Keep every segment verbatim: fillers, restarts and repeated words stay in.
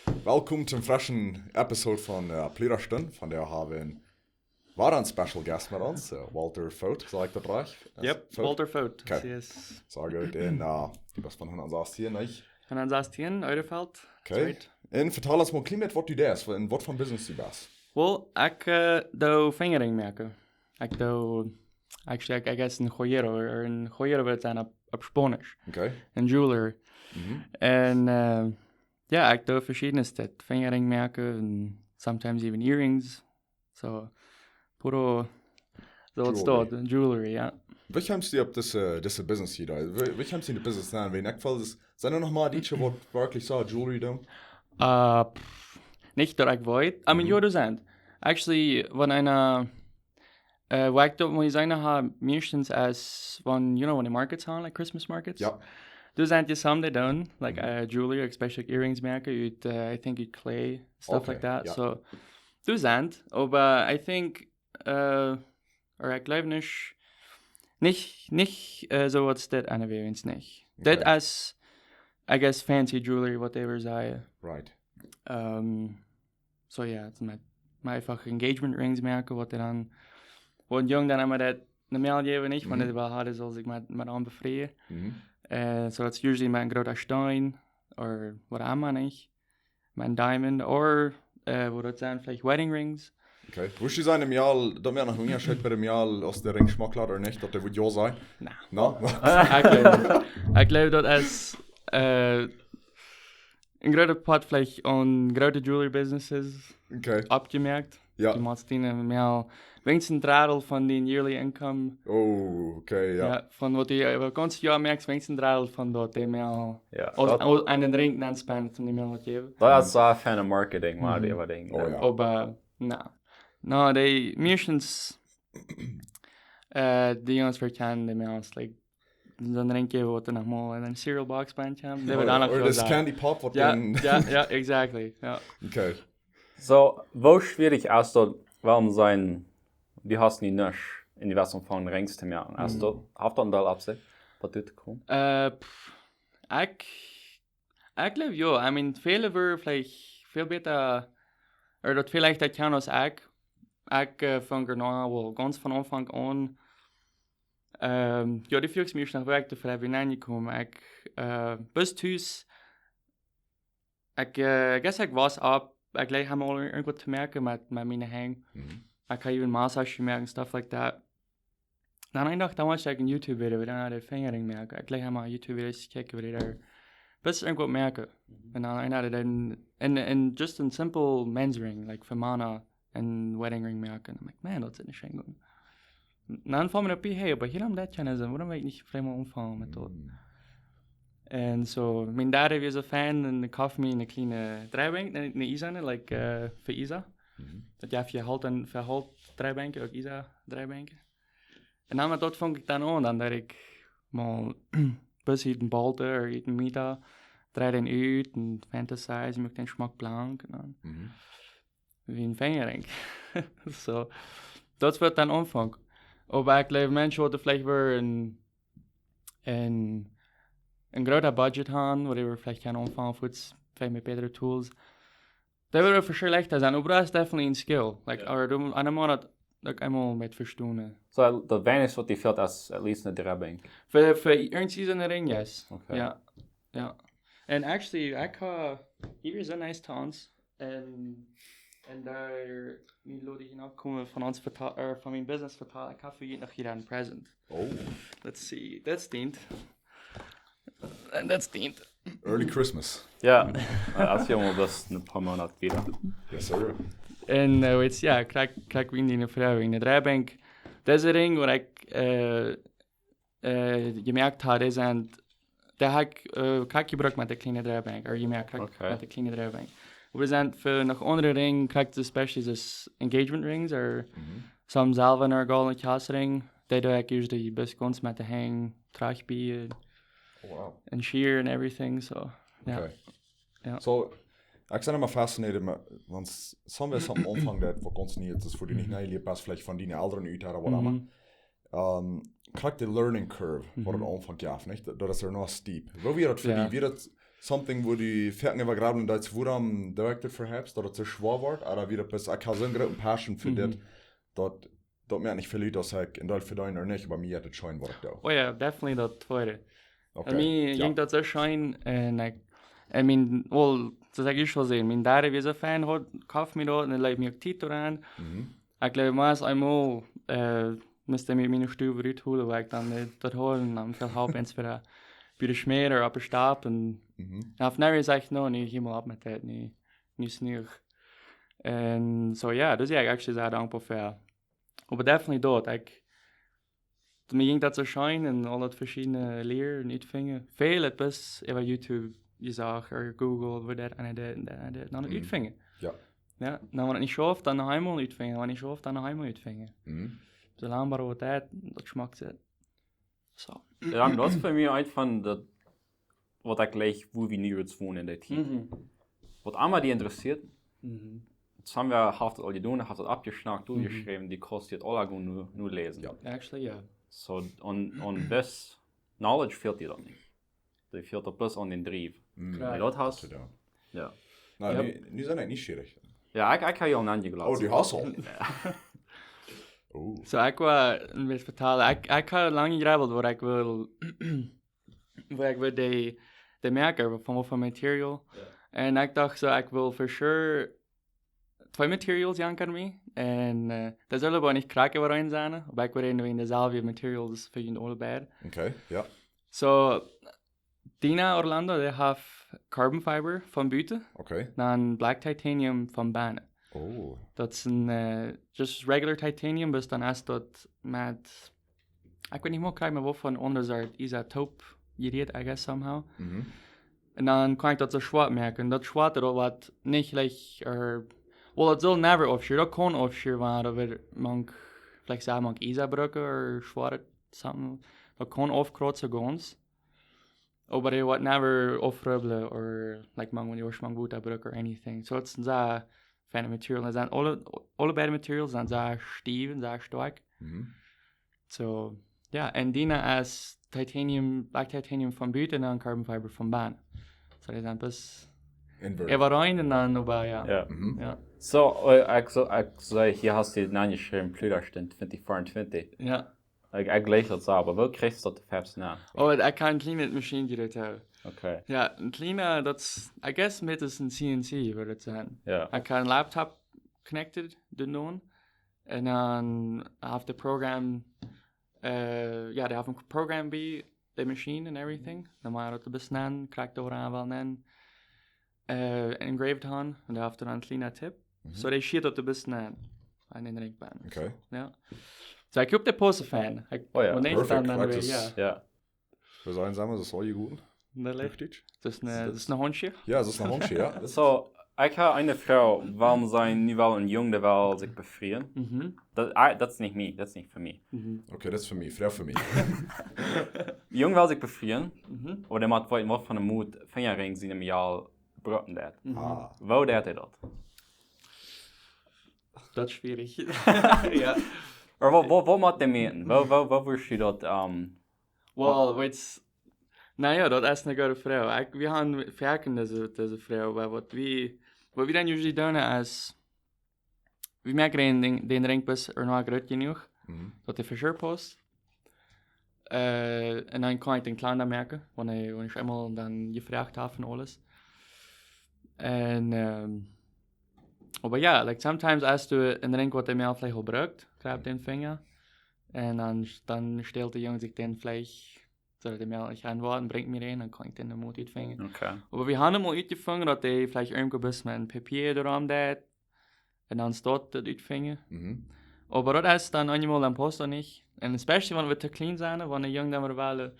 Welkom toom freschen Episode von äh, Plüra Stund. Vondoag hab wie wada een Special Guest met ons, äh, Walter Vogt, saj ekj daut rajcht? Yep, Vogt? Walter Vogt. Okay. Yes. Sea goot. Un äh, du best von hundat sastieen, nich? Hundat sastieen, Oerefeld. Okay. Right. Un vetal ons mol een kjlien bät waut du deist, en waut fa Business du best. Well, ekj äh, doo Finjarinj moaken. Ekj doo, actually, I guess een joyero, or een joyero wudd sennen opp, opp Spaunisch. Okay. Een jeweler. Mhm. Un äh, jo, ekj doo veschiednet, Finjarinj moaken un sometimes even earrings. So, puro, so waut jewelry. Jewelry, jo. Woo kjemst du opp dise, dise Business hia? Woo, woo kjemst du en de Business nenn? Wan ekj feel, daut sent noch mea Dietsche waut werkjlich soo jewelry doonen? Äh, pff, nich daut ekj weet. I mean, mhm, jo, doa sent. Actually, wan eena, äh, woo ekj daut mol jeseenen hab, meistens es wan, you know, wan de markets sent, like Christmas markets. Jo. Doa sent je some they done, like, mhm, äh, jewelry, especially earrings moaken, ut, äh, I think ut clay, stuff like that. Okay, jo. So, doa sent, oba I think, äh, or ekj jleew nich, nich, nich äh, soo waut daut aundre Wajens nich. Okay. Daut es, I guess, fancy jewelry, whatever, saj. Right. Ähm, so jo, daut sent mea, mea eefach engagement rings moaken, waut dan, waut een Jung dan emma daut en de Mail jäwen, nich? Wan, mhm, dee well haben, saul sikj met, met aunbefrieen. Mhm. Äh, so daut es usually met een groota Steen, or waut emma, nich? Met een diamond, or äh, woo daut sent veleicht wedding rings. Okay. Wurscht du sajen, em Joa, daut wie noch een Unjascheet bie däm Joa, aus de Ring schmock lat, or nich, daut dee wudd jo sennen? Na. No? Ekj jleew, ekj jleew daut es äh, een groota Poat veleicht aun groote jewelry businesses, okay, oppjemoakt. Jo. Du motst diene mea, weens een Dredel von dien yearly income. Oh, okay, jo. Jo, von waut du, äh, gaunz Joa moakst, weens een Dredel von daut, dee mea, jo, aus, daut aus, aun dän Ring nenn spenden, dee mea waut jäwen. Daut es, mhm, soo fein Marketing, mau, mhm, dee waut Dinja. Oh, jo. Oba, na. Na, dee, meistens, äh, dee Junges, waut ekj kjan, dee mea aus, like, soon Ring jäwen, waut doa noch mol en eene Cereal Box bie kjemt. Dee woat, oh, dan noch, or daut Candy Pop, waut, jo, dan, jo, jo, exactly, jo. Okay. So, woo schwierich es daut, wuarom sent, du hast nu nuscht en de Welt von Rings to moaken? Es, mhm, daut, haft daut een Deel opp sikj, waut du to komen? Äh, pff, ekj, ekj jleew jo. I mean, väle wudden veleicht väl bäta, or daut veleicht daut kjennen aus ekj. Ekj äh, funk aun, well, gaunz von Aunfank aun. Ähm, jo, dee Froag es mie noch werkjlich de Froag, woo ekj nenn jekomen. Ekj, äh, bat tus, ekj, äh, I guess ekj wos opp, ekj jleew, ekj hab aul irjentwaut to moaken met, met miene Henj. Mhm. Ekj hab even massage jemoakt and stuff like that. Dan een Dach, dan wia ekj en YouTube Video, dan haud ekj Finjarinj jemoakt. Ekj jleew, ekj hab mol YouTube Videos jekjikjt, woo dee doa bat irjentwaut moaken. Mhm. Un dan een Dach, dan, en, en just a simple men's ring, like, fa Mana, een wedding ring moaken. I'm like, man, daut es nich scheen. Dan foll mie opp, hey, oba hia om daut kjennen seenen, wuarom well ekj nich veleicht mol aunfangen met daut? Mm. Un so, mien Dad wia soo fein un dee koft mie eene kjliene Dreibänk, eene, eene iesane, like, äh, fa Isa. Mhm. Daut jeft je Holt un fa Holt Dreibänk, uk Isa Dreibänk. Un dan met daut funk ekj dan aun, dan deed ekj mol bloos hia een Bolt, hia een Mieter, dreid dän ut un fantasize, moak dän schmock blank un dan, mhm, woo een Finjarinj. So, daut wia dan Aunfank. Oba ekj jleew, Menschen, waut veleicht wua een, een, een groota Budget haben, waut veleicht kjennen aunfangen, fuaz veleicht met bätre Tools, daut woat fa sure leichta sennen, oba daut es definitely een skill. Like, jo, or du, aun een Moonat, daut eemol met vestonen. So, daut weinichste waut die fält es at least eene Dreibänk. Fa, fa irjent soon Ring, yes. Okay. Jo, jo. And actually, ekj hab hia soon nice Tons. Un, un doa, nu lot ekj noch komen von ons veta-, äh, von mien Business vetalen, ekj hab fa junt noch hia een Present. Oh. Let's see, daut steit. Un daut steit. Early Christmas. Jo, äh, aus je mol best een poa Moonat wieda. Yes, sir. Un, äh, weetst, jo, krakjt, krakjt woo dee Froag, eene Dreibänk. Dise Ring, waut ekj, äh, äh, jemoakt haud, dee sent, dee hab ekj, äh, krakjt jebrukt met de kjliene Dreibänk, or jemoakt krakjt, okay, met de kjliene Dreibänk. Oba doa sent fa noch aundre Ring, krakjt especially dise engagement rings, or, mhm, some Silver or Gold Kjasring, dee doo ekj usually bloos gaunz met de Henj, trajchtbie, oh, wow, un shear and everything, so, jo. Okay. Jo. So, ekj sie emma fascinated, mau, wan s-, someone something aunfangen deit, waut gaunz nie, daut es fa die nich, mhm, nie, best veleicht von diene Elren ut, ooda waut emma. Mhm. Ähm, krakjt de learning curve, waut daut, mhm, aunfangen jeft, nich? Daut, daut es doa noch steep. Woo wia daut fa, jo, die? Wia daut, something, wua du foaken äwa grublen deist, wuarom doo ekj dit perhaps, daut et soo schwoa woat, ooda wia daut bloos, ekj hab soon grooten Passion fa dit, daut, daut moakt nich väl ut, aus ekj een Deel vedeenen ooda nich, oba mie jeit et scheen, waut ekj doo. Oh jo, definitely daut tweede. Okay. Mie jinkj daut soo scheen un ekj, I mean, well, soo aus ekj ieescht aul säd, mien Dad wia soo fein, haud, koft mie daut un leet mie uk Tiet doaraun. Mhm. Ekj jleew, mau es eemol, äh, must ekj mie ut miene Stow rutholen, wua ekj dan, äh, daut haud un dan väl Help eenst wada bie de Schmäd ooda opp de Stap un Mhm. ekj hab never jesajcht, no, nä, hia mol opp met daut, nä, nä, nä. Un soo, jo, daut sie ekj actually sea dankboa fa. Oba definitely daut, ekj, mie jinkj daut soo scheen un aul daut veschiedne lieren un utfinjen. Väl, et best äwa YouTube jesajcht, ooda Google, woo daut un daut un daut un daut. Dan utfinjen. Jo. Jo, dan wan et nich schauft, dan noch eemol utfinjen. Wan et nich schauft, dan noch eemol utfinjen. Mhm. Soo lang bat daut, daut schmock sitt. Soo. Jo, un daut es fa mie eent von daut, waut ekj jleich, wua wie nu wonen en dee Tiet. Mhm. Waut emma die interessieet, Mhm. daut hab wie, hab daut aul jedonen, hab daut aufjeschnackt, doa jeschräwen, dee kaust du aul goot nu, nu läsen. Jo. Actually, jo. Soo, un, un bloos Knowledge fält die daut nich. Dee fält daut bloos aun dän Drive. Mhm. Kloa. Wan du daut hast, Total. jo. Na, Jo. nu, nu sie ekj nich schierig. Jo, ekj, ekj hab aul aun jeglowt. Oh, du hast aul. Oh. Soo, ekj wull een bät vetalen. Ekj, ekj hab lang jegrubbelt waut ekj wull, waut ekj wull dee, dee moaken, von waut fa Material. Jo. Un ekj docht soo, ekj wull for sure twee Materials jankren mie. Un, äh, daut saul oba nich krakjt äwareen sennen, oba ekj wull eent von deeselwje Materials fa junt aule beid. Okay, jo. Soo, Dina Orlando, dee haft Carbon Fiber von buten, Okay. dan Black Titanium von bennen. Oh. Daut es een, äh, just regular Titanium, bloos dan es daut met, ekj weet nich mea krakjt, oba waut fa een aundret Isotoop jerieet, I guess, somehow. Mhm. Un dan kaun ekj daut soo schwoat moaken. Daut schwoat, daut woat nich like, äh, well, daut saul never aufschieren, daut kaun aufschieren, oba daut woat mank, veleicht sea mank Iesa brucken, ooda schwoat, something. Daut kaun aufkrauzen gaunz. Oba daut woat never aufrubblen, ooda, like, mank, wan du mank Wota brucken, or anything. Soo, daut es een sea fein Material. Daut sent aule, aule beid Materials sent sea stiew un sea stoakj. Mhm. Soo, jo, un Dina es Titanium, Black Titanium von buten un Carbon Fiber von bennen. Soo, dee sent bloos Inverse. äwareen un dan oba, jo. Jo. Mhm. Jo. Soo, äh, ekj soo, ekj soo, hia hast du dan jeschräwen, Pluta Stint twenty twenty-four. Jo. Ekj, ekj jleich daut soo, oba woo kjrichst du daut de Fabs aun? Oh, ekj kaun een kjlienet Maschien hia haben. Okay. Jo, een kjliena, daut es, I guess, met een C N C wudd et sennen. Jo. Ekj kaun een Laptop connected doa aun. Un dan haft daut Program, äh, jo, dee haft een Program bie de Maschien and everything. Dan mott daut een bät aun, krakjt doa aun, well, dan, äh, engraved haben. Un dee haft dan een kjliena Chip. Mhm. Soo, dee schieet daut een bät aun. Aun dän Drinkj bennen. Okay. Jo. Soo, ekj hop, dee paust fein. Ekj, Oh jo. wan ekj Perfect dan, dan, practice. jo. Jo. Wie sellen sajen, es aul jegonen? Daut leicht. Richtig? Daut es een, daut es een Hondsje. Jo, daut es een Hondsje, jo. Soo, ekj hab eene Froag, wuarom sent nu wel een Jung, dee well sikj befrieen? Mhm. Daut, ah, daut es nich mie, daut es nich fa mie. Mhm. Okay, daut es fa mie, Froag fa mie. Jung well sikj befrieen, Mhm. oba dee mott weeten, waut fa een Moot Finjerinj sien Mejal brucken deit. Mhm. Ah. Woo deit hee daut? Daut es schwierig. Jo. Ooda woo, woo, woo mott dee moaken? Woo, woo, woo wurscht du daut, ähm, Well, weetst, na jo, daut es eene goode Froag. Ekj, wie haben foaken dise, dise Froag, oba waut wie, waut wie dan usually doonen es, wie moaken dän, dän, dän Drinkj bat hee noch groot jenuach, Mhm. daut hee for sure paust. Äh, un dan kaun ekj dän kjliena moaken, wan hee, wan ekj eemol dan jefroacht hab un aules. Un, ähm, oba jo, like, sometimes hast du een Drinkj, waut de Mejal veleicht aul brukt, kjrichst dän Finja. Un dan, dan stalt de Jung sikj dän veleicht, soo daut de Mejal nich aun woat un brinjt mie dän, dan kaun ekj dän em Moot utfinjen. Okay. Oba wie haben mol utjefungen, daut dee veleicht irjentwoo een bät met een Papia doarom deit. Un dan steit daut utfinjen. Mhm. Oba daut es dan eenjemol dan paust daut nich. Un especially wan wie too kjlien sent, wan de Jung dan wada well, äh,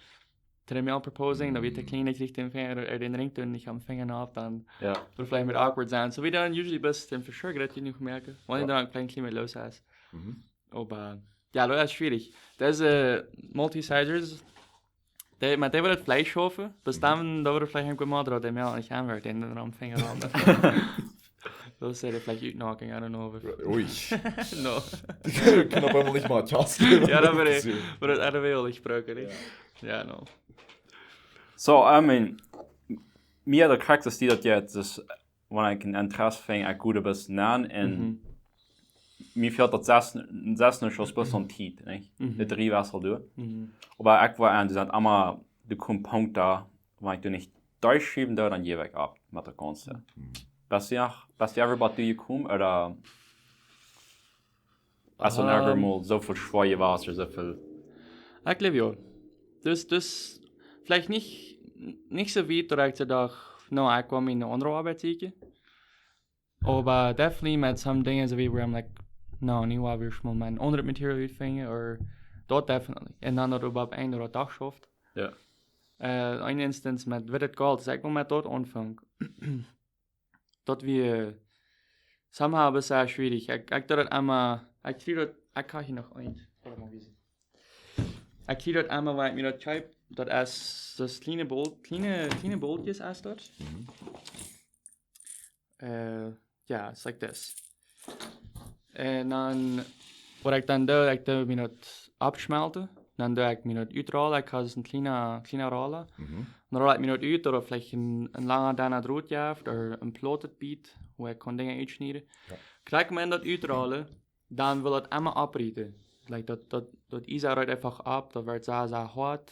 to de Mejal proposing, dan wea too kjlien, ekj kjrie dän Finja, äh, dän Ring un ekj hab een Finja opp, dan Jo. woat veleicht een bät awkward sennen. Soo wie dan usually bloos dän for sure groot jenuach moaken. Wan Jo. dan een kjlien bät looss es. Mhm. Oba, jo, daut es schwierig. Daut es, äh, multi-sizers. Dee, met dee woat et veleicht schaufen. Bat dan, daut woat veleicht een goot Moot, daut de Mejal nich aun woat, dän Rum Finja aun. Daut es veleicht utnoaken, I don't know. Ui. No. Dee kjennen opp eemol nich mea Tjast jäwen. Jo, daut woat ekj, woat daut aule Welt brucken, nä? Jo, no. Soo, I mean, Mie, daut krakjt es die daut je, daut es, wan ekj een Interesse fang, ekj goot best nan, un mie fält daut sest, sest noch aus best aun Tiet, nich? De drie Wessel doa. Oba ekj woa aun, doa sent emma de Komponenten, wan ekj doa nich derchschiewen doo, dan jäw ekj opp met daut Gaunze. Best du noch, best du ever bat doa jekomen, ooda hast du never mol soo väl schwoa jewast ooda soo väl? Ekj jleew jo. Dus, dus, veleicht nich, nich soo wiet, daut ekj docht, no, ekj woa mie eene aundre Oabeit sieekjen. Oba definitely met some Dinja, soo wie, where I'm like, no, nu woa wie mol een aundret Material utfinjen, or daut definitely. Un dan daut opp, opp een ooda daut schauft. Jo. Äh, een Instance met Wittet Gold, es ekj mol met daut aunfunk. Daut wia somehow best sea schwierig. Ekj, ekj deed daut emma, ekj kjrieech daut, ekj kaun hia noch eent. Wacht mol, wie sent. Ekj kjrieech daut emma, wan ekj mie daut kjeep, daut es, daut kjliene Bolt, kjliene, kjliene Boltjes es daut. Äh, jo, it's like this. Un dan, waut ekj dan doo, ekj doo mie daut aufschmelten. Dan doo ekj mie daut utrollen, ekj hab een kjliena, kjliena Roller. Dan roll ekj mie daut ut, ooda veleicht een, een langa, dana Drot jeft, ooda een plottet Biet, wua ekj kaun Dinja utschnieden. Jo. Krakjt wan ekj daut utrollen, dan well daut emma opprieten. Like, daut, daut, daut Iesa reit eefach opp, daut woat sea, sea hoat.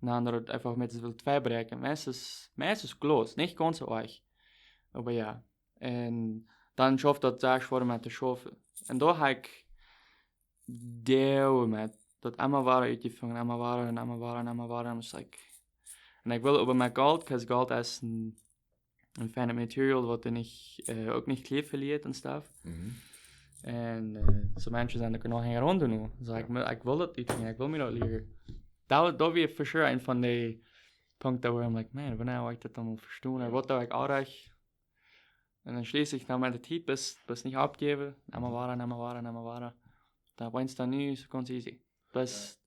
Dan woat daut eefach met soo väl tweibräakjen. Meistens, meistens Glaus, nich gaunz soo oajch. Oba jo. Un dan schauft daut sea schwoa met to schaufen. Un doa hab ekj doa met daut emma wada utjefungen, emma wada un emma wada un emma wada. Un it's like, un ekj well oba met Golt, 'cause Golt es een, een feinet Material, waut doa nich, äh, uk nich Kjleew veliet un stuff. Un, äh, soo Menschen sent uk noch hinjaraun nu. So, ekj, ekj well daut utfinjen, ekj well mie daut lieren. Daut, daut wia for sure een von de Punkten, where I'm like, man, wan woa ekj daut dan mol vestonen? Ooda waut doo ekj oajch? Un dan schlieslich, no, met de Tiet, best, best nich oppjäwen, emma wada, emma wada, emma wada. Dan weens dan nu, soo gaunz easy. Best,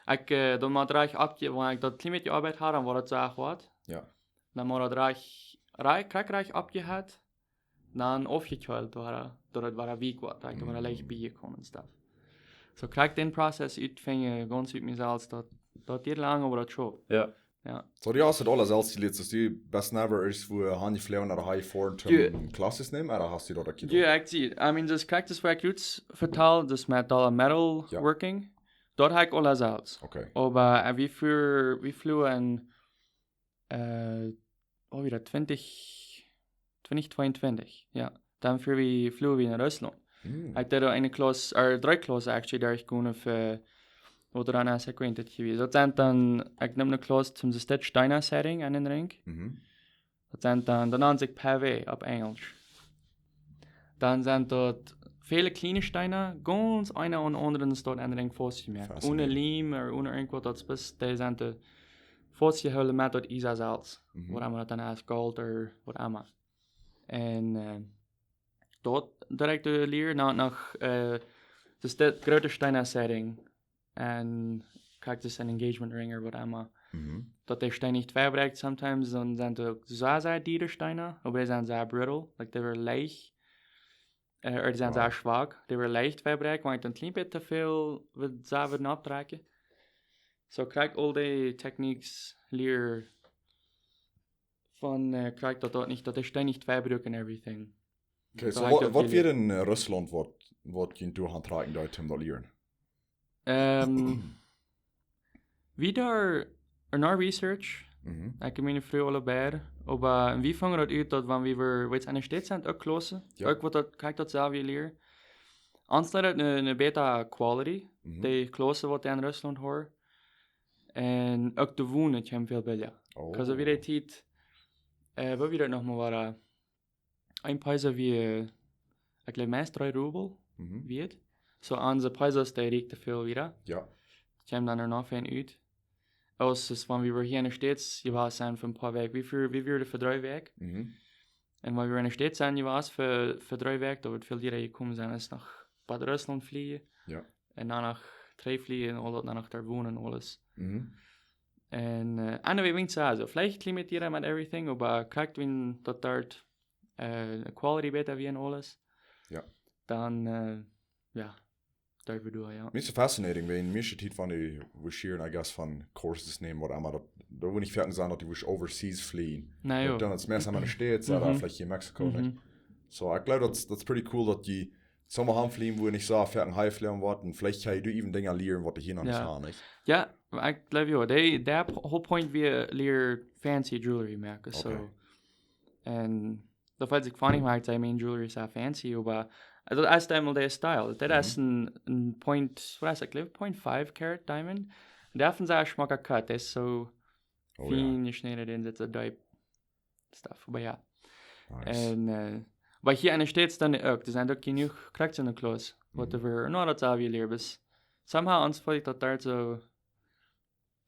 ekj, äh, dan mott rajcht oppje-, wan ekj daut kjlien bät jeoabeit hab, dan woat daut soo hoat. Jo. Dan mott daut rajcht, rajcht, krakjt rajcht oppjehett, dan aufjekjeelt woaren, daut daut wada weak woat, daut ekj wada leicht biekomen un stuff. So krakjt dän Prozess utfinjen, gaunz ut mie selfst, daut, daut diet lang, oba daut schauft. Jo. Jo. So, du hast daut aules selfst jelieet, dus du best never irjentwua hanjefloagen ooda hanjefoaren toom Classes nämen, ooda hast du daut uk jedonen? Jo, actually, I mean, daut krakjt daut, wua ekj juts vetald, daut met daut Metal Working, daut hab ekj aules selfst. Okay. Oba, äh, wie fua-, wie fluagen, äh, oh, wia daut, twintich, twintich tweeuntwintich, jo. Dan fua wie, fluagen wie no Russlaunt. Ekj deed eene Class, or dree Classes actually, doa ekj kunn fa, waut dan es acquainted jewast. Daut sent dan, ekj neem eene Class toom de Steina Setting aun dän Ring. Daut sent dan, daut nant sikj Pavé opp Enjelsch. Dan sent daut väle kjliene Steina, gaunz eena aun dän aundren, es daut aun dän Ring faustjemoakt. Faszinierend. One Leim ooda one irjentwaut, daut es, dee sent, äh, faustjehoolen met daut Iesa selfst. Waut emma daut dan es, Golt ooda waut emma. Un, äh, daut direkt, äh, lieren, no, no, äh, daut es daut groote Steina Setting. Un krakjt daut een Engagement Ring ooda waut emma. Daut de Steen nich tweibräakjt sometimes, dan sent uk sea, sea diere Steina, oba dee sent sea brittle, like, dee woaren leicht, äh, ooda dee sent sea schwak, dee woaren leicht tweibräakjen, wan ekj een kjlien bät too väl woa, sea woa opptrakjen. So krakjt aul dee Techniques lieren von, äh, krakjt daut, daut nich, daut de Steen nich tweibräakjt un everything. Okay, so waut, waut wia en, äh, Russlaunt, waut, waut jie doa aun trakjen deed, om daut lieren? Ähm, wie doa, en our research, ekj un miene Fru aulebie, oba wie fungen daut ut, daut wan wie were, weetst, aun de States sent uk Classes, uk waut daut, krakjt daut selwje lieren. Ons leet daut eene, eene better quality, de Classes waut dee en Russlaunt hauden. Un uk de Wonen kjeem väl billja. Oh. 'Cause wie de Tiet, äh, woo wia daut noch mol, wia, äh, een peso wia, ekj jleew, meist dree Rubel wieet. So aun de Pesos, dee rieekjt väl wada. Jo. Kjeem dan noch fein ut. Aus es wan wie were hia en de States jewast sent fa een poa Wäakj. Wie wia, wie wieren fa dree Wäakj. Un wan wie were en de States sent jewast fa, fa dree Wäakj, daut wie väl diera jekomen sent, es no Bad Russlaunt flieejen. Jo. Un dan noch trigj flieejen un aul daut, dan noch doa wonen un aules. Un, äh, anyway, wie sajen, veleicht kjlien bät diera met everything, oba krakjt wan daut doa, äh, quality better wia un aules. Jo. Dan, äh, jo. Dee wie doa, jo. Mie es fascinating, wiels mie es daut hia von de, wie schieren, I guess, von courses nämen, waut emma, daut, daut wudd nich foaken sennen, daut dee wudd overseas flieen. Na jo. Dan es meist emma enne States, ooda veleicht hia en Mexiko, nich? So, ekj gleew, daut, daut es pretty cool, daut dee somma han flieen, wua nich soo foaken hia flieen woat, un veleicht kaust du even Dinja lieren, waut du hia noch nich hast, nich? Jo, ekj gleew jo, dee, dee whole point wia lieren fancy jewelry moaken, so. Okay. Un daut felt sikj funny, mau ekj saj, mien jewelry es soo fancy, oba, äh, daut es dan mol de style. Daut es een, een point, waut es daut, ekj gleew, point five carat diamond. Daut es een sea schmocka cut, daut es soo fien jeschnäden, daut es soo deep stuff, oba jo. Nice. Un, äh, oba hia enne States dan uk, doa sent uk jenuach cracks enne clothes, whatever, no, daut saj wie lieren, oba somehow ons felt daut doa soo,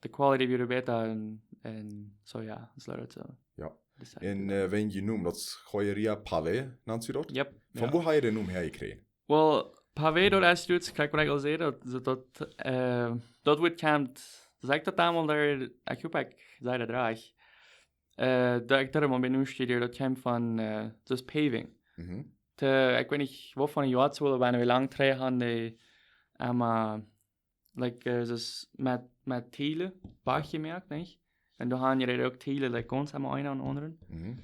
de quality wia bäta un, un soo, jo, daut es leida soo. Jo. Daut es un, äh, wan jie nomen, daut es Joyería Pavé, nant jie daut? Yep. Von wua hast du dän Nomen häa jekjräajen? Well, Pavé, daut es, du, kjikj, waut ekj aul säd, daut, daut, daut, äh, daut Wuat kjemt, daut ekj daut donmols doa, ekj hop, ekj saj daut rajcht. Äh, daut ekj daut mol bie nu studieed, daut kjemt von, äh, daut paving. Mhm. Ekj weet nich, woo von een Joa daut wia, oba woo lang trigj han dee, ähm, like, äh, daut met, met Tiele, Bach jemoakt, nich? Un doa han jie uk Tiele, like, gaunz emma eena aum aundren. Mhm.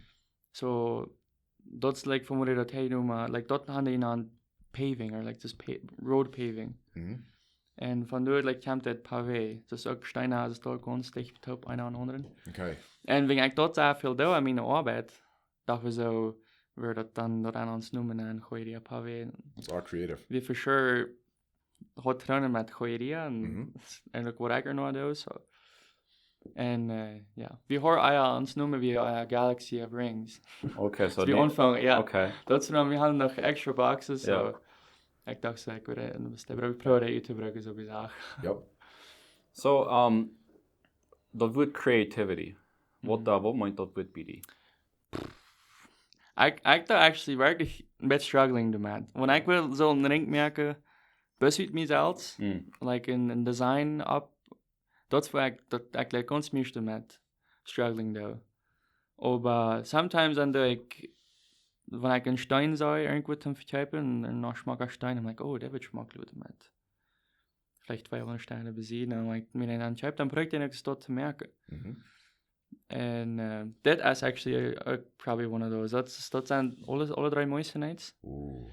So, daut es, like, von wua daut häa nomen, like, daut han dee dan paving, or, like, daut pa-, road paving. Mhm. Un von doa, like, kjemt daut Pavé. Daut es uk Steena, daut es doa gaunz dicht toop, eena aum aundren. Okay. Un wan ekj daut soo väl doo aun miene Oabeit, docht wie soo, wia daut dan daut aun ons nomen un Joyería Pavé. Daut es uk creative. Wie for sure haud Traunen met Joyería un, mhm, un uk waut ekj ea noch doo, so. Un, äh, jo, wie han ea ons Nomen, wie, äh, Galaxy of Rings. Okay, so daut es dee aunfangen, jo. Okay. Daut es dan, wie hauden noch extra boxes, so. Jo. Ekj docht soo, ekj wudd, äh, daut wudd ekj proowen uttobrieekjen, soo aus ekj saj. Jo. So, ähm, daut Wuat creativity. Waut, mhm, doa, waut meent daut Wuat bie die? Ekj, ekj doa actually werkjlich een bät struggling doamet. Wan ekj well soo een Ring moaken, besied mie selfst, mm, like, een, een design opp, daut es wua ekj, daut ekj, like, gaunz mieeschte met struggling doo. Oba sometimes dan doo ekj, wan ekj een Steen see, irjentwua to vekjeepen, een, een noch schmocka Steen, I'm like, oh, daut wudd schmock loten met veleicht twee aundre Steena besied, un wan ekj mie dän dan kjeep, dan proow ekj dän uk soo to moaken. Mhm. Un, äh, daut es actually, äh, probably one of those. Daut es, daut sent aules, aule dree moissanite. Ooh.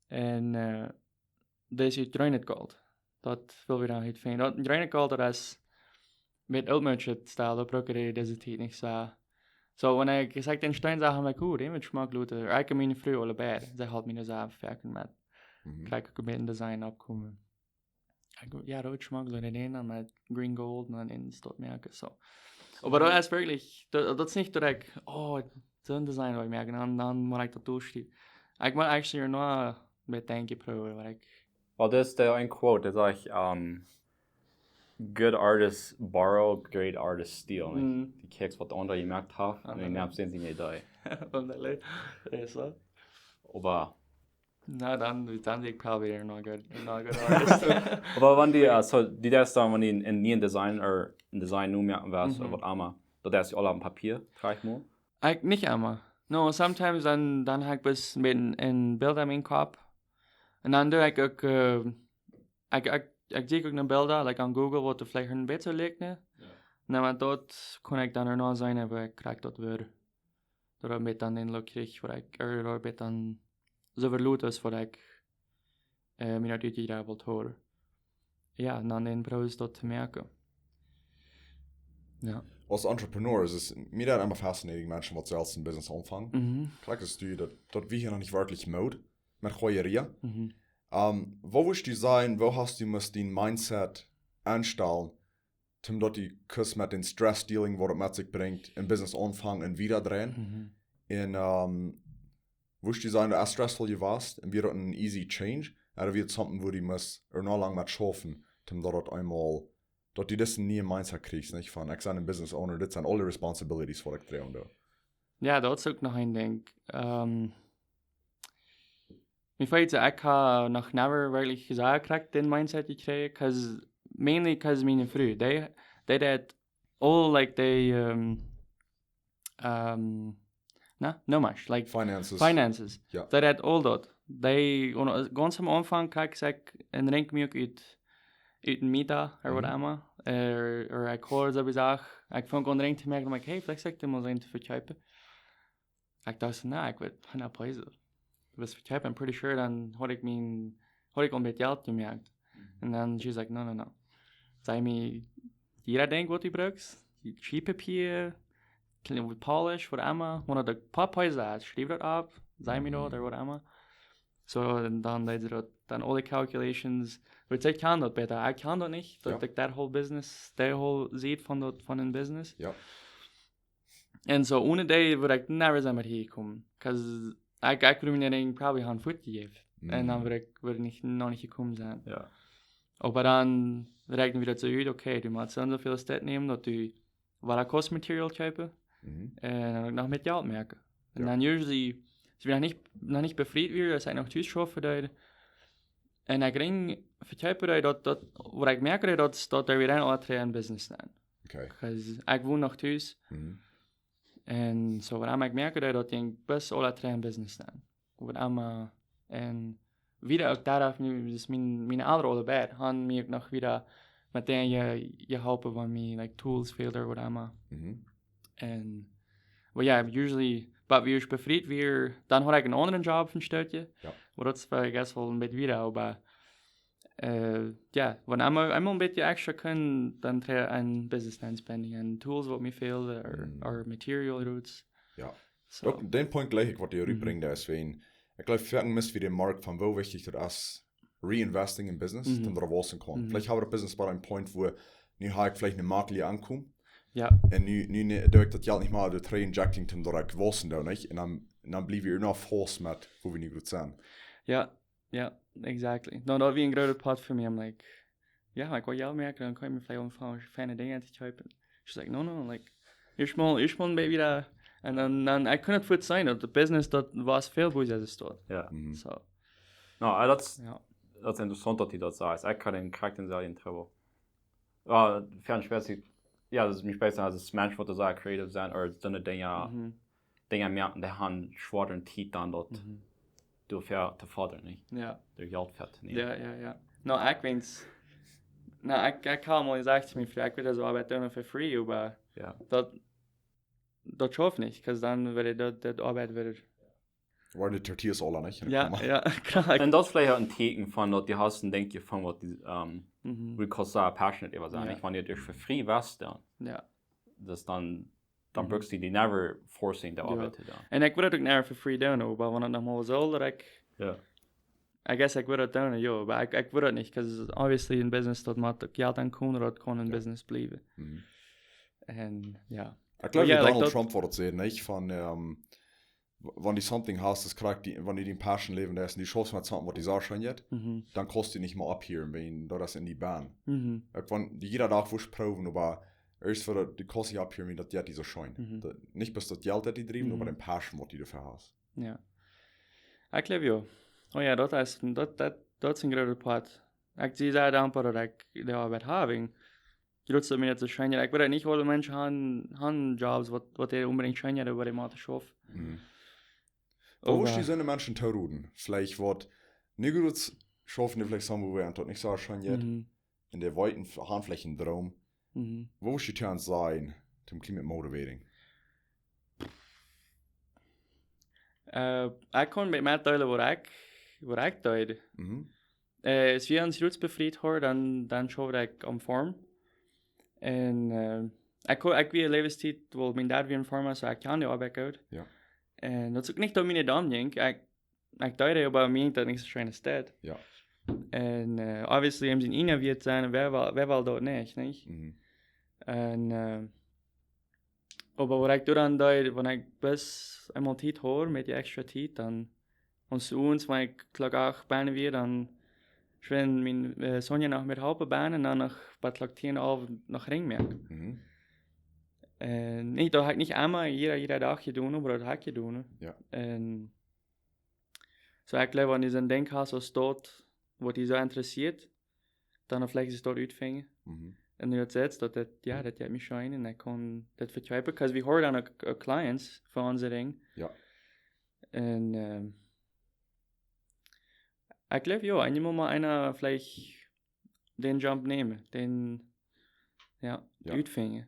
Un, äh, daut es ut Granite Gold. Daut well wie dan hia finjen. Daut Granite Gold, daut es met Old Merchant Style, daut bruck ekj dise Tiet nich soo. So, wan ekj, ekj saj dän Steen, saj ekj, like, oh, dän wudd schmock loten. Ekj un miene Fru aule beid. See halpt mie dan soo foaken met. Mhm. Kjikj, ekj met een design oppkomen. Ekj, jo, daut wudd schmock loten, dän dan met green gold un dan een Steen moaken, so. Oba daut es werkjlich, daut, daut es nich direkt, oh, soon design well ekj moaken, dan, dan mott ekj daut doa stiewen. Ekj mott actually noch een bät denkjen, proowen, waut ekj. Well, daut es de een quote, daut sajcht, ähm, good artists borrow, great artists steal, nich? Mhm. Dee kjikjen waut de aundre jemoakt haben, un dee, okay, nämen siene Idee. Von de Le-, is daut? Oba na, dan, dan doo ekj probably noch good, noch good artist. Oba wan dee, äh, so, dee deist dan, wan dee een, een nieet Design ooda een Design nu moaken west, ooda, mhm, waut emma, daut deist du aul opp Papia, saj ekj mol? Ekj, nich emma. No, sometimes dan, dan hab ekj bloos een bät een, een Bilt aun mienen Kopp. Un dan doo ekj uk, äh, ekj, ekj, ekj sieekj uk no Bilda, like, aun Google, waut veleicht een bät soo likjt, nä? Jo. Un dan met daut kaun ekj dan noch seenen, woo ekj krakjt daut wudd. Doa met dan een Look kjrieech, woo ekj, äh, doa met dan soo väl Loot es, woo ekj, äh, mie daut utjejäft haud. Jo, un dan een Prozess daut to moaken. Jo. Aus Entrepreneur es et, mie daut emma fascinating, Menschen, waut selfst een Business aunfangen. Mhm. Krakjt es du, daut, daut wie hia noch nich werkjlich motten met Joyería. Mhm. Ähm, woo wurscht du sajen, woo hast du must dien Mindset enstalen, om daut du kaust met dän Stress dealen, waut et met sikj brinjt, een Business aunfangen un wieda dreien? Mhm. Un, ähm, wurscht du sajen, daut es stressful jewast un wia daut een easy change? Ooda wia et something, wua du must ea noch lang met schaufen, om daut daut eemol, daut du disen nieen Mindset kjrichst, nich? Von, ekj sie een Business Owner, dit sent aule Responsibilities, waut ekj droagen doo. Jo, daut es uk noch een Dinkj. Ähm, mie felt soo, ekj hab noch never werkjlich jesajcht, krakjt dän Mindset jekjräajen, 'cause, mainly 'cause miene Fru, dee, dee deed all, like, dee, ähm, ähm, Na, no much, like, finances. Finances. Ja. Dee rät aul daut. Dee, un, äh, gaunz aum Aunfank kjrieech ekj een Rinj mie uk ut, ut een Mieter, or whatever. Or, or ekj hieed soo Sachen. Ekj funk een Rinj to moaken, like, hey, veleicht saul ekj dän mol sennen to vekjeepen. Ekj docht soo, na, ekj weet, na, please. Waut vekjeepen, I'm pretty sure, dan haud ekj mien, haud ekj aul een bät Jelt jemoakt. Un dan, she's like, no, no, no. Saj mie, jieda Dinkj waut du brukst, Schiepapier, kjlien polish, whatever, wan du een poa Präs hast, schriew daut opp, saj mie daut, or whatever. So, un dan deed see daut, dan aule calculations, wiels ekj kaun daut bäta, ekj kaun daut nich, daut ekj daut whole business, de whole Sied von daut, von een business. Ja. Un soo, onen dee wudd ekj never sennen met hia komen. 'Cause ekj, ekj wudd mie dän Rinj probably han fuatjejäft. Un dan wudd ekj, wudd ekj nich, noch nich jekomen sennen. Ja. Oba dan räakjnen wie daut soo ut, okay, du motst dan soo väl Städ nämen, daut du wada kaust Material kjeepen. Un dan uk noch mea Jelt moaken. Un dan usually, aus wie noch nich, noch nich befriet wieren, aus ekj noch tus schaufen deed. Un ekj Rinj vekjeepen deed, daut, daut, waut ekj moakte, daut, daut dee wada aun een business nennen. Okay. 'Cause ekj won noch tus. Un soo, waut ekj moakte, daut jinkj bat aule dree en business dan. Waut emma, un wada uk doa, nu, daut mien, mien Elren aule beid, han mie uk noch wada met dän je, jeholpen, wan mie, like, tools fäld or waut emma. Un, well, yeah, usually, but wie befriet wieren, dan haud ekj een aundren Job een Stekj. Ja. Waut daut wia, I guess, wel een bät wada, oba äh, ja, wan eemol, eemol een bät extra kaun, dan trigger een business spending un tools waut mie fäld, or, or material routes. Ja. So. Uk dän Punkt jlikj ekj waut du rutbrinjst, es wäajen, ekj jleew, foaken mist wie dän Markt von woo wichtich daut es, reinvesting in business, dan daut wausen kaun. Veleicht hab ekj daut Business bie een Punkt, wua nu hab ekj veleicht een Makel aunkomen. Ja. Un nu, nu, nu doo ekj daut Jelt nich mea, daut reinjecting, dan daut ekj wausen doo, nich? Un dan, dan bliew ekj noch faust met, wua wie nu goot sent. Ja. Ja, exactly. No, daut wia een groota Poat fa mie. I'm like, ja, ekj well Jelt moaken, dan kaun ekj mie veleicht aunfangen feine Dinja to kjeepen. She's like, no, no, like, ieescht mol, ieescht mol een bät wada. Un dan, dan, ekj kunn daut fuaz seenen, daut daut business, daut wia väl bäta aus daut. Ja. So. No, äh, daut es, daut es interessaunt, daut du daut sajchst. Ekj haud een krakjt dän selwjen Trubbel. Ja, fäa spezif-, ja, daut es mie spezif, aus Mensch, waut soo creative sent, or soone Dinja, Dinja moaken, dee han schwoare Tiet dan daut doafäa to foddren, nich? Ja. Doa Jelt fa to nämen. Ja, ja, ja. No, ekj weens, no, ekj, ekj hab mol jesajcht to miene Fru, ekj well dise Oabeit doonen for free, oba daut, daut schauft nich, 'cause dan woat daut, daut Oabeit wada Woaren de tortillas aula, nich? Ja, ja, kloa. Un daut es veleicht uk een Tieekjen von daut du hast een Dinkj von waut du, ähm, wua du kaust sea passionate äwa sennen. Ja. Nich, wan du daut ieescht for free west, dan. Ja. Daut dan, dan brukst du die never forcing de Oabeit to doonen. Un ekj well daut uk never for free doonen, oba wan daut noch mol sull, daut ekj, I guess ekj well daut doonen, jo, oba ekj, ekj well daut nich, 'cause obviously een business, daut mott uk Jelt aunkomen, daut kaun een business bliewen. Un, ja. Ekj jleew, like, Donald Trump wudd daut sajen, nich? Von, ähm, w-, wan du something hast, daut krakjt, wan du dien Passion läwen deist un du schaufst met something waut die Sach scheen jeit, dan kaust du nich mea opphieren, wäajen daut es en die benn. Uk wan du jieda Dach wurscht proowen, oba ieescht fa daut, du kaust nich opphieren, wäajen daut jeit die soo scheen. Daut, nich bloos daut Jelt daut die driewen, oba dän Passion waut du doafäa hast. Ja. Ekj jleew, jo. Oh ja, daut es, daut, daut, daut es een groota Poat. Ekj sie sea dankboa daut ekj dee Oabeit hab. Un jrod daut mie daut soo scheen jeit. Ekj weet nich, aule Menschen han, han Jobs, waut, waut dee onbedinjt scheen jeit, oba dee motten schaufen. Woo wurscht du soone Menschen toroden? Veleicht waut nu jrod schaufen, dee veleicht sent, wua wie daut nich soo scheen jeit. Un dee weeten, han veleicht een Droom. Woo wurscht du an sennen, toom kjliene motivating? Äh, ekj kaun met, metdeelen waut ekj, waut ekj deed. Äh, aus wie ons Roots befriet hauden, dan, dan schaufd ekj aum Farm. Un, äh, ekj, ekj wia Läwenstiet, well, mien Dad wia een Farmer, so ekj kaun dee Oabeit goot. Ja. Un daut es uk nich daut mie daut aunjinkj. Ekj, ekj deed et, oba mie jinkj daut nich soo scheen aus daut. Ja. Un, äh, obviously, em sien Inja wia et sennen, wäa well, wäa well daut nich, nich? Un, äh, oba waut ekj doa dan deed, wan ekj bloos eemol Tiet haud, met dee extra Tiet, dan, wan ekj owens, wan ekj Klock acht bennen wia, dan schwind mien, äh, Sonja noch met halpen bennen un dan noch bat Klock tieen Owent noch Rinj moaken. Äh, nä, daut hab ekj nich emma, jieda, jieda Dach jedonen, oba daut hab ekj jedonen. Ja. Un soo, ekj jleew, wan du soon Dinkj hast, aus daut, waut die soo interessieet, dan veleicht es daut utfinjen. Un nu daut sitst, daut, daut, jo, daut jeit mie scheen un ekj kaun daut vekjeepen, because wie hieren dan uk, uk clients fa onse Rinj. Jo. Un, ähm, ekj jleew, jo, eemol mol eena veleicht dän Jump nämen, dän, jo, Jo. utfinjen.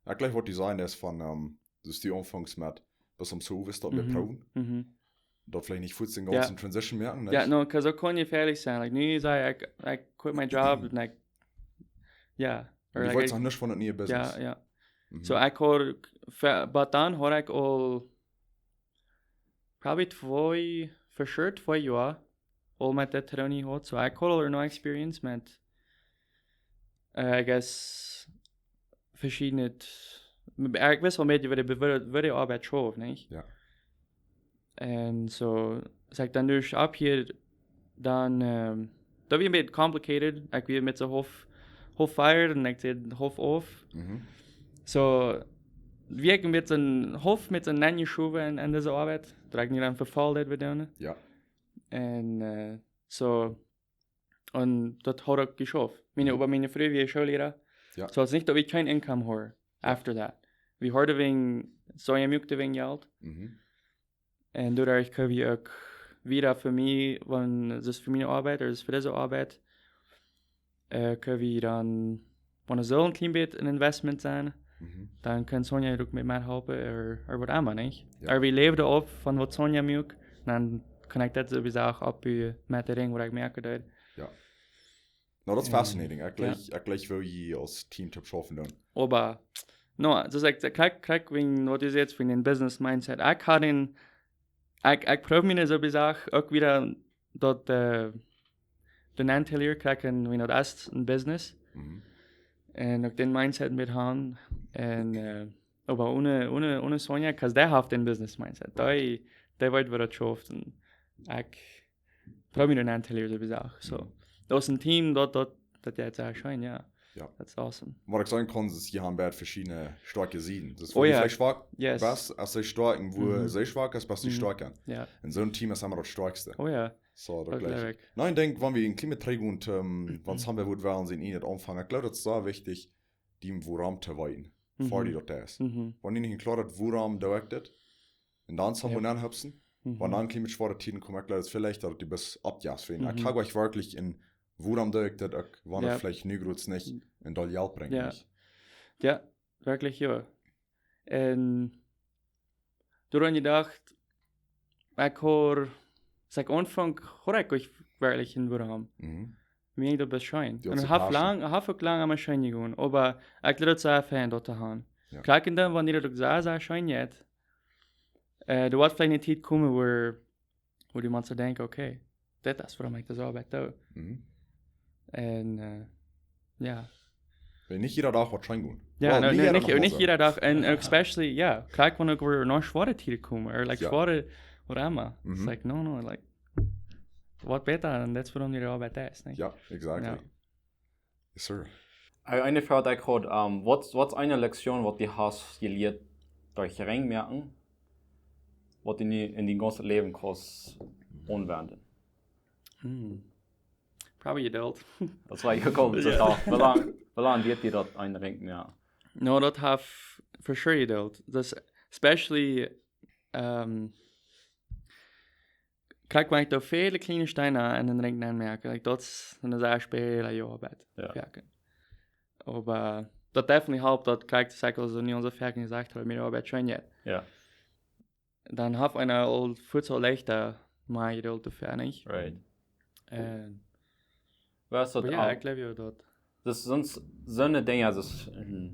Ekj jleew, waut du sajst, es von, ähm, daut du aunfangst met, bat om Service daut Mhm. proowen. Mhm. Daut veleicht nich fuaz dän Jo. gaunzen Transition moaken, Jo, nich? no, because daut kaun jefäalich sennen. Like, nu saj ekj, ekj quit my job un ekj, jo. Du Or, like, weetst ekj noch nuscht von daut niee Jo, Business. jo. Mhm. So, ekj haud, fa-, but dan haud ekj aul probably twee, for sure twee Joa aul met daut Training jehaut. So, ekj haud aul no experience met, eh, I guess, veschiedne, ekj wist aul een bät woo de, woo de, woo de Oabeit schauft, nich? Jo. Un so, aus ekj dan dus opphield, dan, ähm, daut wia een bät complicated. Ekj wia met soo haulf, haulf fired un ekj säd haulf auf. Mhm. So, wia ekj met soo haulf met soo nenjeschowen en, en dise Oabeit. Daut ekj nich aun vefaulen deed, woo wie doonen. Jo. Un, eh, so, un daut haud uk jeschauft. Miene, Mhm. oba miene Fru wia Schoolliera. Jo. So, daut es nich daut wie kjeen income hauden Jo. after that. Wie hauden wäajen, soo jemoakt wäajen Jelt. Mhm. Un doaderch kunn wie uk wieda fa mie, wan, daut es fa miene Oabeit, daut es fa dise Oabeit, eh, kunn wie dan, wan et soo een kjlien bät een Investment sennen, Mhm. dan kaun Sonja uk met methalpen, or, or waut emma, nich? Jo. Or wie läwen auf von waut Sonja muak, dan kaun ekj daut sowieso uk oppbuen met de Rinj waut ekj moaken doo. Jo. No, daut es Un, fascinating. Ekj jo. jleich, ekj jleich woo jie aus Team toop schaufen doonen. Oba, no, daut es, ekj, ekj, ekj, ekj, wäajen waut du sajchst, wäajen dän Business Mindset. Ekj haud een, ekj, ekj proow mie sowieso uk wieda daut, eh, de Nentelier kjrieen, wäajen daut es een Business. Mhm. Un uk dän Mindset met han. Un, eh, oba one, one, one Sonja, because dee haft dän Business Mindset. Right. Dee, dee weet waut daut schauft. Un ekj proow mie de Nentelier sowieso. So, Mhm. daut es een Team, daut, daut, daut jeit sea scheen, jo. Jo. That's awesome. Waut ekj sajen kaun, es, jie haben beid veschiedne stoakje Sieden. Daut es, Oh wua du jo. veleicht schwak Yes. best, aus see stoakj, un wua Mhm. see schwak es, best du Mhm. stoakj aun. Jo. Un soo een Team es emma daut stoakjste. Oh jo. So, daut Daut jleich jleich. ekj. No, ekj denkj, wan wie een kjlien bät trigjgonen, ähm, wan Mhm. Sonja wudd wellen sennen, en daut Aunfangen. Ekj jleew, daut es sea wichtich, dän wuarom to weeten, Mhm. fa dee daut es. Mhm. Wan du nich kloa hast, wuarom doo ekj dit, un dan Sonja Jo. aunhupsen, Mhm. wan dan kjlien met schwoare Tieden komen, ekj jleew, daut es veleicht daut du best oppjast fa. Ekj Mhm. hab jleich werkjlich een, wuarom doo ekj dit uk, wan Jo. et veleicht nu groots nich een doll Jelt brinjt, Jo. nich? Jo, werkjlich, jo. Un doaraun jedocht, ekj haud, aus ekj aunfunk, haud ekj uk werkjlich een wuarom. Mhm. Mie jinkj daut best scheen. Du hast Un de haft Passion. lang, haft uk lang aun mie scheen jegonen, oba ekj leet et sea fein daut to han. Jo. Krakjt dan, wan daut uk sea, sea scheen jeit, eh, doa woat veleicht eene Tiet komen, wua, wua du motst denkjen, okay, dit es wuarom ekj dise Oabeit doo. Mhm. Un, eh, jo. Wan nich jieda Dach woat scheen gonen. Jo, Well, no, nich no, jieda nich, Dach nich woat jieda Dach. Un especially, jo, krakjt wan uk wada no schwoare Tieden komen, or, like, Jo. schwoare, waut emma. It's Mhm. like, no, no, like, waut bäta, un daut es wuarom dee Oabeit es, nich? Jo, exactly. Jo. Yes, sir. Ä, eene Froag, dee ekj haud, ähm, waut, waut es eene Lektion, waut du hast jelieet derch Rinj moaken, waut du nu en dien gaunzet Läwen kaust aunwenjen? Hmm. Probably Jeduld. Daut wia je komen, Jo. Woo lang, woo lang diet die daut een Rinj moaken? No, daut haft for sure Jeduld. Daut es especially, ähm, krakjt wan ekj doa väle kjliene Steena en dän Rinj nenmoak, like, daut es dan sea väl Oabeit. Jo. Foaken. Oba daut definitely halpt, daut krakjt, aus ekj aul soo nu aul soo foaken jesajcht hab, mea Oabeit scheen jeit. Jo. Dan haft eena aul, feelt sikj aul leichta, mea Jeduld to finjen, nich? Right. Un Oba jo, ekj jleew jo daut. Daut sent soone Dinja, daut es een,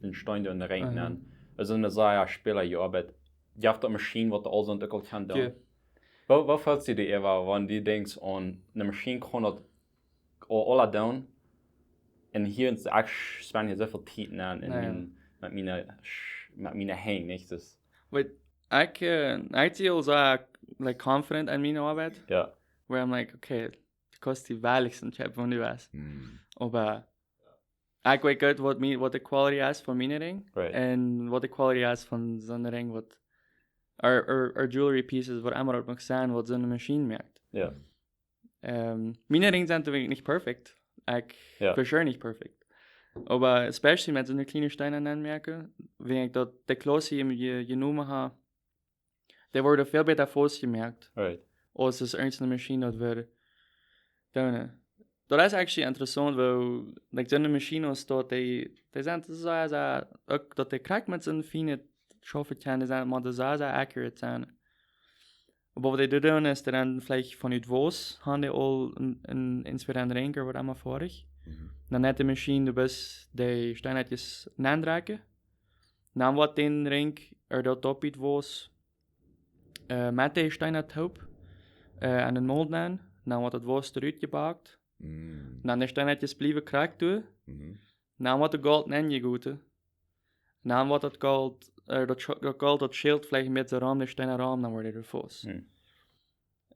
een Steen doa en dän Rinj, Mhm. un daut es eene sea schwoare Oabeit. Jie haben eene Maschien, waut aul soo een Deel kaun doonen. Jo. Woo, woo feelt sikj daut, Eva, wan du denkjst aun eene Maschien kaun daut aul, aul doonen? Un hia es, ekj sch-, spend hia soo väl Tiet aun, en Jo. mien, met miene sch-, met miene Henj, nich? Daut Wait, ekj, eh, ekj feel soo, like, confident en miene Oabeit. Jo. Where I'm like, okay, du kaust dee wellichst kjeepen, wan du west. Hmm. Oba ekj weet goot waut mie-, waut de quality es von miene Rinj. Right. Un waut de quality es von soone Rinj, waut, or, or, or jewelry pieces, waut emma daut mach sennen, waut soone Maschien moakt. Jo. Ähm, miene Rinj sent nich perfect. Ekj, Jo. for sure nich perfect. Oba especially met soone kjliene Steena aunmoaken, wäajen ekj daut de Klauss hia je-, jenomen ha, dee woaren väl bäta faust jemoakt, Right. aus es irjent eene Maschien daut wudd doonen. Daut es actually interessaunt, woo, like, soone Maschien aus daut, dee, dee sent sea, sea, uk daut dee krakjt met soon fienet Schaufen kjennen, dee sent, motten sea, sea accurate sennen. Oba waut dee doonen es, dee dan veleicht von ut Wos, han dee aul een, een, een Inspirant Ring ooda waut emma foadich. Mhm. Dan haft de Maschien, du best de Steenakjes nendrekjen. Dan woat dän Ring, ooda daut Toppet Wos, äh, met de Steena toop, äh, aun dän Mold nenn. Dan woat daut Wos doarut jebackt. Mm. Dan de Steenakjes bliewen krakjt doa. Mhm. Dan woat daut Golt nenjegoten. Dan woat daut Golt, äh, daut Scho-, daut Golt, daut Schilt veleicht met de Raum, de Steena Raum, dan woat et faust. Hm.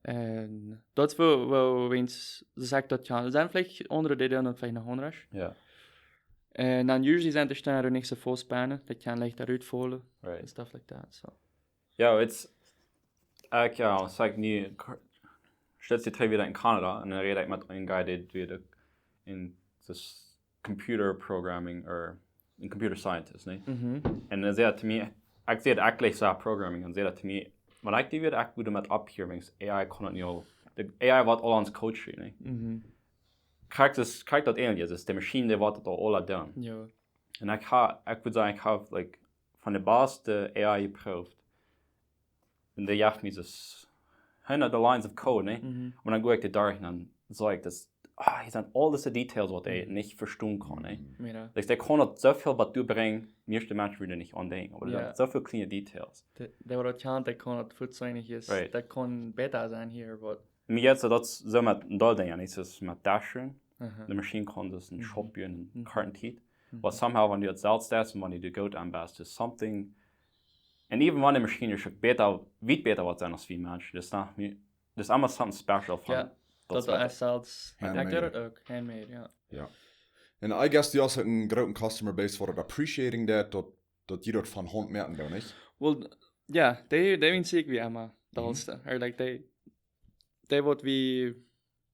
Un daut es woo, woo, wäajen see daut kjennen. Doa sent veleicht aundre, dee doonen daut veleicht noch aundasch. Ja. Un dan usually sent de Steena nich soo faust bennen, dee kjennen leicht doarut faulen. Right. And stuff like that, so. Ja, it's, ekj, ja, es like nu, stell die trigj wada en Kanada un dan räd ekj met een guy, dee wia en this computer programming or een computer scientist, nä? Mhm. Un hee säd to mie, ekj säd actually soo programming, un säd to mie, wan ekj die wia, ekj wudd met ophieren, wiels A I kaun daut nu aul, de A I woat aul ons Code schriewen, nä? Mhm. Krakjt es, krakjt daut ähnlich es, es de Maschien, dee woat daut aul, aul doonen. Jo. Un ekj ha, ekj wudd sajen, ekj ha, like, von de baste A I jeprooft. Un dee jeef mie daut hunderte lines of code, nä? Mhm. Un dan go ekj doa derch un dan saj ekj daut, ah, hia sent aul dise Details waut ekj nich vestonen kaun, nä? Mira. Like, dee kaun daut soo väl waut doabrinjen, mieeschte Menschen wudden nich aun denkjen, oba doa Ja. sent soo väl kjliene Details. Dee, dee waut daut kjant, dee kaun daut fuaz seenen, hia es, Right. daut kaun bäta sennen hia, waut. Mie jeit soo daut soo met een Deel Dinja, nä, es met Dashing. Aha. De Maschien kaun daut een Mhm. Schopje en Mhm. korte Tiet. Mhm. Oba somehow, wan du daut selfst deist un wan du daut goot aunbast, es something. Un even wan de Maschien es uk bäta, wiet bäta woat sennen aus wie Menschen. Daut es noch mie, daut es emma something special von Ja, daut daut Wetter. es selfst. Handmade. Ekj doo daut uk, handmade, ja. Ja. Un I guess du hast een grooten customer base, waut daut appreciating daut, daut, daut jie daut von Haunt moaken doonen, nich? Well, ja, dee, dee wens ekj wie emma, de Mhm. Holste. Or, like, dee, dee waut wie,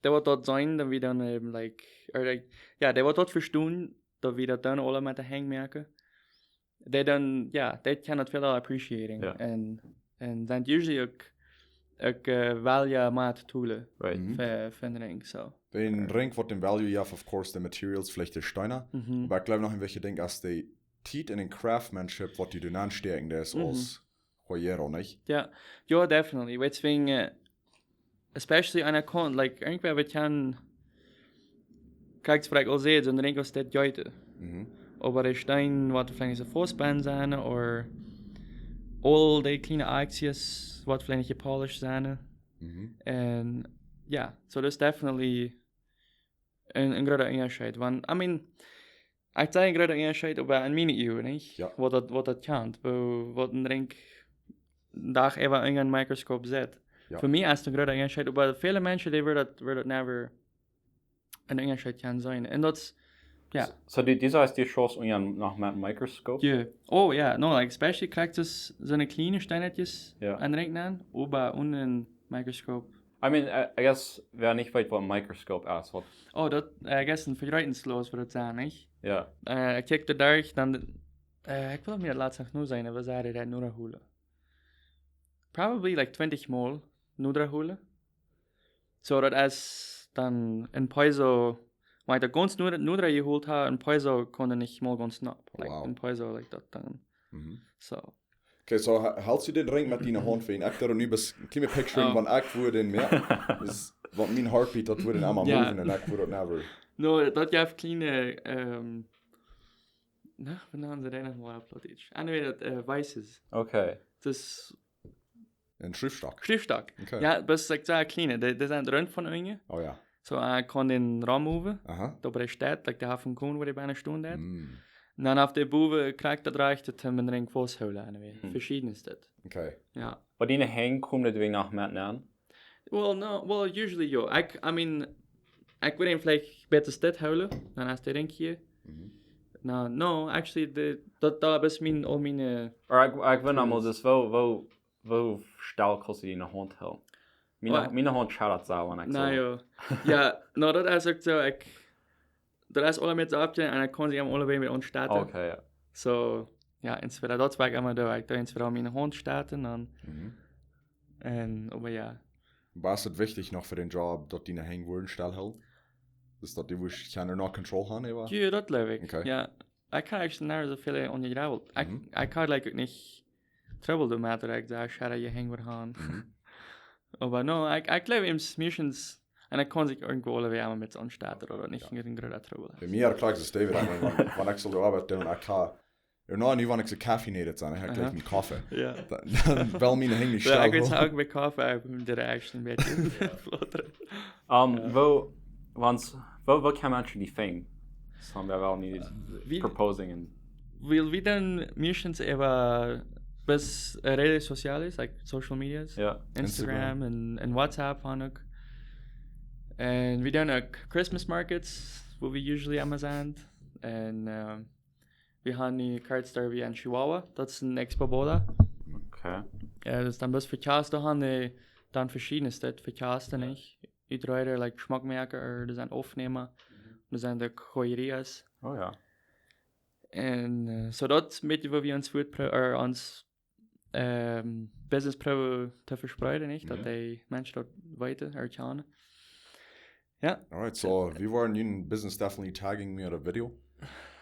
dee waut daut seenen, dan wie dan, ähm, like, or, like, ja, dee waut daut vestonen, daut wie daut dan aule met de Henj moaken. Dee dan, ja, dee kjennen daut väl appreciating. Ja. Un, un dan usually uk, uk, äh, well, ja, met tolen, Mhm. ver-, verenderen, so. Dän Ring, waut dän value jeft, of course, de materials, veleicht de Steena. Mhm. Oba ekj jleew noch een wichtjet Dinkj es de Tiet un de craftsmanship, waut du doa nensteakjen deist, Mhm. aus joyero, nich? Ja, ja, definitely. Weetst, wäajen, äh, especially aun de Kant, like, irjentwäa waut kaun, krakjt aus ekj aul säd, soon Ring aus daut jeeten. Mhm. Oba de Steen, waut veleicht nich soo faust bennen sent, or aul dee kjliene Akjskjes, waut veleicht nich jepolished sent. Mhm. Un ja, so daut es definitely een, een groota Unjascheet. Wan, I mean, ekj saj een groota Unjascheet, oba en miene Uagen, nich? Ja. Waut daut, waut daut kjemt, woo, waut een Ring Dach äwa en een Mikroskop sitt. Ja. Fa mie es et een groota Unjascheet, oba väle Menschen, dee wudden daut, wudden daut never een Unjascheet kjennen seenen. Un daut es, ja. So, so du, du sajchst, du schaufst unja noch met een Mikroskop? Ja. Oh ja, no, like, especially krakjt aus soone kjliene Steenakjes Ja. aunrakjen, oba onen Mikroskop. I mean, I, I guess, wäa nich weet waut een Mikroskop es, waut, Oh, daut, äh, I guess een Vejreetensglaus wudd daut sennen, nich? ja. Äh, ekj kjikj doa derch, dan, äh, ekj well mie daut latst noch no seenen, waut säd daut, nodraholen? Probably, like, twintich mol nodraholen. So, daut es dan een Piezo, wan ekj daut gaunz nodra, nodra jehoolt ha, een Piezo kunn nich mol gaunz nopp. Like, Wow. Een Piezo, like, daut dan. Mhm. So. Okay, so ha-, hältst du dän Ring met diene Haunt, wäajen ekj doo nu bes-, kjliene picturing, Oh. wan ekj wudd dän moaken. Daut, wan mien heartbeat daut wudd emma Ja. moven un ekj wudd daut never. No, daut jeft kjliene, ähm, na, woo nanen see dee noch mol opp Plautdietsch? Anyway, daut, äh, vices. Okay. Daut es Een Schruffstock. Schruffstock. Okay. Ja, bloos, ekj saj, kjliene, dee, dee sent rund von unja. Oh ja. So, ekj kaun dän Raum moven. Aha. Doa bie de Städ, like, dee haft een Koon, wua dee bennen stonen deit. Mm. Un dan haft dee bowen, krakjt daut rajchte, toom dän Ring fausthoolen, anyway. Hm. Veschiedenes daut. Okay. Ja. Oba diene Henj kjennen doawäajen noch met nenn? Well, no, well, usually, jo. Ekj, I mean, ekj wudd am veleicht bäta stell hoolen, dan es de Ring hia. Mhm. No, no, actually, de, daut, daut es mien, aul miene, äh, Or ekj, ekj weet noch mol, daut, woo, woo, woo stell kaust du diene Haunt hoolen? Miene, Oh. miene Haunt schadat soo, wan ekj Na soo. Jo. Ja, no, daut es uk soo, ekj, daut es aula met soo oppjedonen un ekj kaun sikj aum aula wee met ons staten. Okay, jo. So, jo, entwäda daut wia emma doa, ekj deed entwäda miene Haunt staten un, mhm, un, oba jo. Oba es daut wichtich noch fa dän Job, daut diene Henj wudden stell hoolen? Daut dee wurscht kjennen noch control haben, oba? Jo, daut jleew ekj. Okay. Jo. Ekj hab actually nich soo väl aunjegrabbelt. Ekj, mhm, ekj haud, like, uk nich Trubbel doamet, daut ekj soo schwoare Henj wudd haben. Mhm. Oba no, ekj, ekj jleew, eent meistens, un ekj kaun sikj irjentwoo aula wee emma met ons staten, daut nich, jo, een groota Trubbel es. Bie mie, jo, kloa, es David, ekj meen, wan, wan ekj soo oabeid, dan ekj hab, jo, no, nu, wan ekj soo caffeinated sie, ekj hab jlikj, aha, mienen Koffie. Jo. Dan, dan well miene Henj nich, jo, stell ekj weet hoolen. Uk bie Koffie, ekj meen, daut es een bät flotter. Ähm, jo. Woo, wan, woo, woo kjennen Menschen die finjen? Daut haben wie woll nu, äh, wie, proposing un, well, wie doonen meistens äwa, bloos, äh, redes sociales, like, social medias. Jo. Instagram. Instagram un, un WhatsApp han uk. Un wie doonen uk Christmas markets, wua wie usually emma sent. Un, äh, wie han nu Cards Derby en Chihuahua, daut es een Expo Boda. Okay. Jo, daut es dan bloos fa Kjast, doa han dee dan veschiedne Städ fa Kjast, jo, nich? Utreida, like, Schmockmoaka, ooda doa sent Aufnäma, mhm, doa sent de Joyerias. Oh jo. Un, äh, so daut es een bät wua wie ons Wuat pro-, ooda ons, ähm, Business proowen to vespreeden, nich? Daut, jo, dee Menschen daut weeten, erkjanen. Jo. Alright, so, jo, wie woaren jun Business definitely taggen met een Video.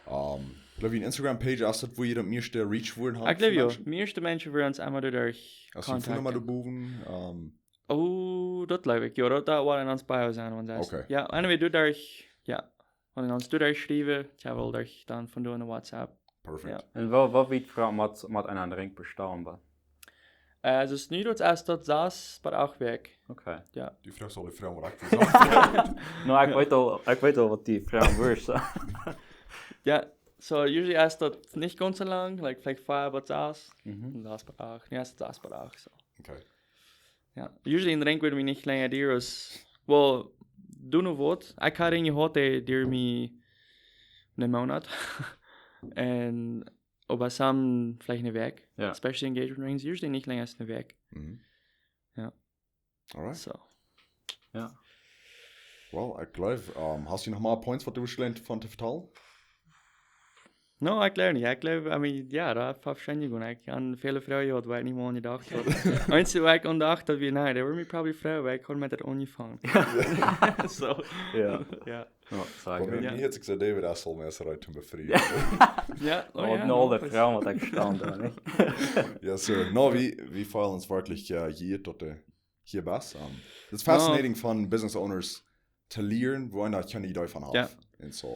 Ähm, jleew ekj, een Instagram-Page, es daut, wua jie daut mieeschte Reach fa haben? Ekj jleew, jo. Menschen? Mieeschte Menschen wudden ons emma doaderch contacten. Hast du eene Phonenumma doa bowen? Ähm, oh, daut jleew ekj, jo. Daut, daut woat en ons Bio sennen, wan daut es. Okay. Jo, anyway, doaderch, jo. Wan jie ons doaderch schriewen, jo, woa wie dan von doa en WhatsApp. Perfect. Jo. Un woo, woo wiet froag mott, mott eena een Drinkj bestalen, oba? Äh, aulsoo nu daut es daut sas bat acht Wäakj. Okay. Jo. Du froagst aul de Froag, waut ekj saj. No, ekj weet aul, ekj weet aul, waut du froagen wurscht, so. Jo, so usually es daut nich gaunz soo lang, like, veleicht fia bat sas, mhm, un sas bat acht. Jo, es daut sas bat acht, so. Okay. Jo, usually een Drinkj wudd mie nich lenja dieren aus, well, du no waut. Ekj hab Rinj jehaut, dee dieren mie een Moonat. Un oba some veleicht eene Wäakj. Jo. Especially engagement rings, usually nich lenja aus eene Wäakj. Mhm. Jo. Alright. So. Jo. Well, ekj jleew, ähm, hast du noch mea points, waut du wust jlikj von to vetalen? No, ekj jleew nich. Ekj jleew, I mean, jo, daut haft scheen jegonen. Ekj hab väle Froagen jehaut, wua ekj nich mol aun jedocht haud. Eent, wua ekj aun docht, daut wie, nä, dee wudden mie probably froagen, wua ekj haud met daut aunjefongen. So. Jo. Jo. Jo, saj ekj. Bie mie, jo, mie haud sikj soo David Essel mea soo rut to befrieen. Jo, oh, jo, no, daut es Froag, waut ekj stal, nich? Yes, sir. No, wie, wie feelen ons werkjlich, äh, hia, daut du hia best. Ähm, daut es, no, fascinating von business owners to lieren, wua eena kjeene Idee von haft. Jo. Un so.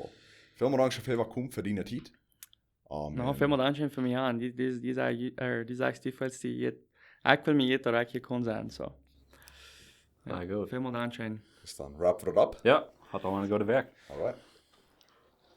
Välmol dankscheen fa waut kjemt fa diene Tiet. Ähm, no, un välmol dankscheen fa mie, jo. Un dee, dee, dee saj, äh, dee sajcht, dee felt die jet, ekj feel mie jet, daut ekj hia kunn sennen, so. Jo, ah, goot. Välmol dankscheen. Bis dan. Wrap it up. Jo, haud aul een goodet Wäakj. Alright.